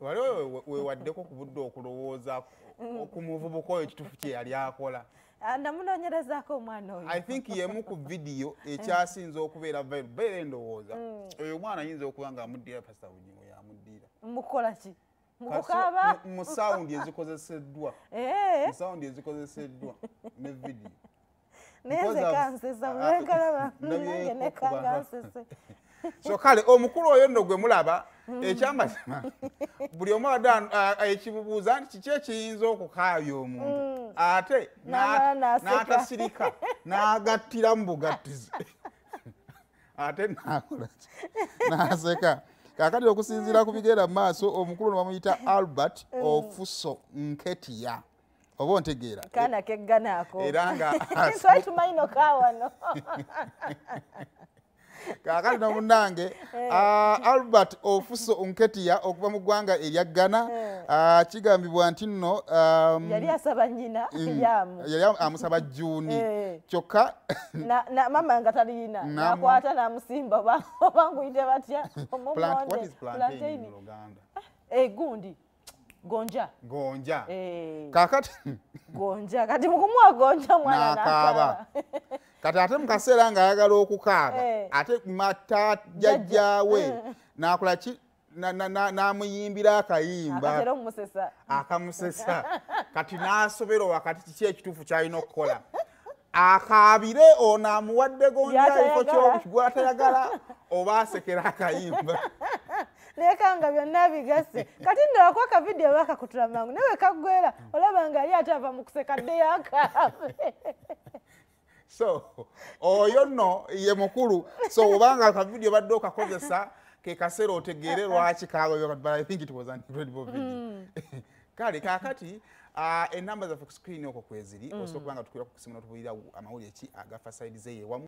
Waliwo wewaddeko ku budde okulowooza ku muvubuka oyo ekituufu kye yali akola. Namunoonyerezaako omwana oyo. I think yemu ku vidiyo ekyasinze okubeera viral, beera endowooza. Oyo omwana ayinza okuba nga amuddira Pastor Bugingo yamuddira. Mukukola ki? Mukukaaba? Mu sound ezikozeseddwa. Mu sound ezikozeseddwa ne vidiyo. Naye nze kansesa, bwe nkalaba nange nekanga nsese. So kale omukulu oyo nno gwe mulaba, ekyamazima buli omu abadde ekibubuuza nti kiki ekiyinza okukaabya omuntu ate N'amala n'aseka. N'atasirika n'agattira mu bugattizi ate n'akola ki, n'aseka. Kaakati okusinziira ku bigenda mu maaso, omukulu ono bamuyita Albert Ofuso Nketia, oba ontegeera? Kaana kegganaako. Era nga twali tumanyi no kaawano. Kaakati nomunnange Albert Ofuso Nketia okuva mu ggwanga erya Ghana, kigambibwa nti nno yali asaba nnyina yaamu. Yali amusaba juuni, kyokka mama nga taliyina, nakwata namusimba oba nguyite batya? What is plantain in Luganda? Gundi gonja. Gonja. Kaakati gonja. Kati mukumuwa gonja, mwana n'akaaba. Kati ate mu kaseera ng'ayagala okukaaba, ate mata jjajjaawe n'akola ki? N'amuyimbira akayimba akatera omumusesa. Akamusesa. Kati n'asoberwa wakati kiki ekituufu ky'alina okukola, akaabire ono amuwadde gonja ekifo gw'atayagala oba asekera akayimba. Naye kanga byonna bigase. Kati nno wakuwa akavidiyo bakakutula mangu, naye wekaggwera olaba nga ali ate ava mu kuseka ddeyo akaabe. So oyo nno ye mukulu. So obanga akavidiyo badde okakozesa, ke kaseera otegeere lwaki kaaba, but I think it was an incredible video. Kale kaakati enamba zaffe ku screen okwo kweziri, osobola okuba nga tukwira ku kusimu n'otubuulira amawulire ki agafa side zeeyo ewamu.